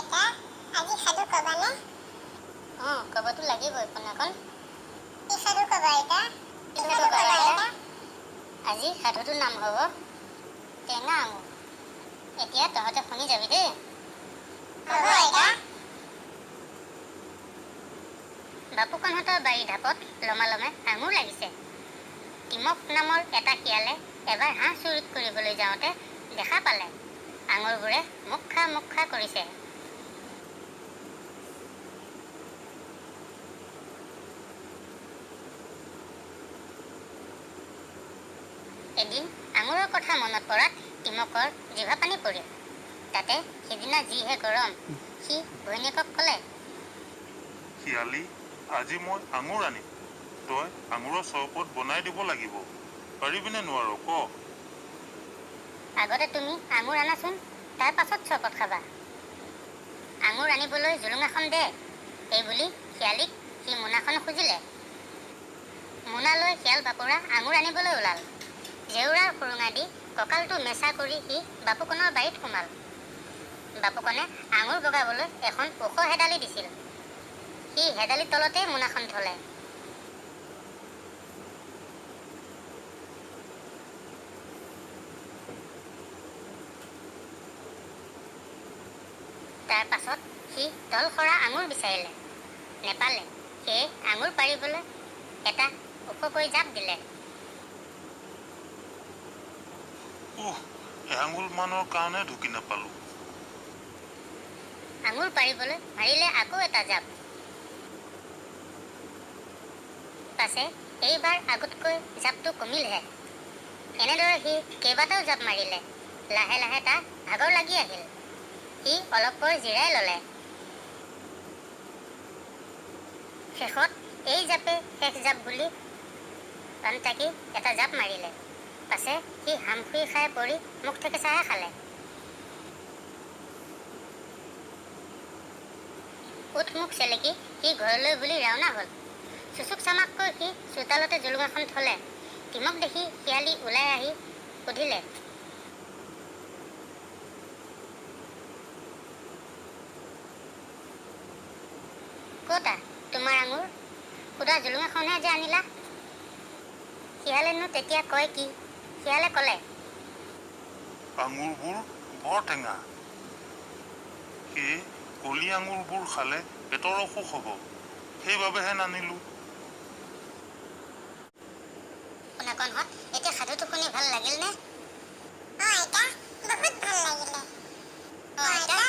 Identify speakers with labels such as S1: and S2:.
S1: আইতা, আজি সাধু ক'বানে?
S2: অঁ, ক'বতো লাগিবই পোনাকণ।
S1: কি সাধু ক'বা আইতা?
S2: কি সাধু ক'বা আইতা? আজি সাধুটোৰ নাম হ'ব টেঙা আঙুৰ। এতিয়া তহঁতে শুনি যাবি দেই।
S1: হ'ব আইতা।
S2: বাপুকণহঁতৰ বাৰীৰ ঢাপত লমালমে আঙুৰ লাগিছে। টিমক নামৰ এটা শিয়ালে এবাৰ হাঁহ চুৰি কৰিবলৈ যাওঁতে দেখা পালে আঙুৰবোৰে মোক খা মোক খা কৰিছে। এদিন আঙুৰৰ কথা মনত পৰাত টিমকৰ জিভা পানী পৰিল। তাতে সিদিনা যিহে গৰম, সি ঘৈণীয়েকক ক'লে,
S3: শিয়ালী, আজি মই আঙুৰ আনিম, তই আঙুৰৰ চৰবত বনাই দিব লাগিব, পাৰিবিনে নোৱাৰ ক?
S2: আগতে তুমি আঙুৰ আনাচোন, তাৰ পাছত চৰবত খাবা। আঙুৰ আনিবলৈ জোলোঙাখন দে। এই বুলি শিয়ালীক সি মোনাখন খুজিলে। মোনা লৈ শিয়াল বাপুৰা আঙুৰ আনিবলৈ ওলাল। জেউৰাৰ সুৰুঙা দি কঁকালটো মেচা কৰি সি বাপুকণৰ বাৰীত সোমাল। বাপুকণে আঙুৰ বগাবলৈ এখন ওখ হেদালি দিছিল। সি হেদালিৰ তলতেই মোনাখন থ'লে। তাৰ পাছত সি তল সৰা আঙুৰ বিচাৰিলে, নেপালে। সেয়ে আঙুৰ পাৰিবলৈ এটা ওখকৈ জাপ দিলে।
S3: উহ, এআঙুল মানৰ কাৰণে ঢুকি নাপালো।
S2: আঙুৰ পাৰিবলৈ মাৰিলে আকৌ এটা জাপ। পাছে এইবাৰ আগতকৈ জাপটো কমিলহে। এনেদৰে সি কেইবাটাও জাপ মাৰিলে। লাহে লাহে তাৰ ভাগৰ লাগি আহিল। সি অলপ পৰ জিৰাই ল'লে। শেষত এই জাপে শেষ জাপ বুলি পাণটাকি এটা জাপ মাৰিলে। পাছে সি হামখুৰি খাই পৰি মুখ থেকেচাহে খালে। ওঁঠ মুখ চেলেকি সি ঘৰলৈ বুলি ৰাওনা হ'ল। চুচুক চামাককৈ সি চোতালতে জোলোঙাখন থ'লে। টিমক দেখি শিয়ালী ওলাই আহি সুধিলে, ক'তা তোমাৰ আঙুৰ? সুদা জোলোঙাখনহে যে আনিলা? শিয়ালেনো তেতিয়া কয় কি? শিয়ালে ক'লে,
S3: আঙুৰবোৰ বৰ টেঙা, সেয়ে কলি আঙুৰবোৰ খালে পেটৰ অসুখ হ'ব, সেইবাবেহে নানিলো।
S2: পোনাকণহঁত, এতিয়া সাধুটো শুনি ভাল লাগিলনে?
S1: অঁ আইতা, বহুত ভাল লাগিলে।
S2: অঁ আইতা,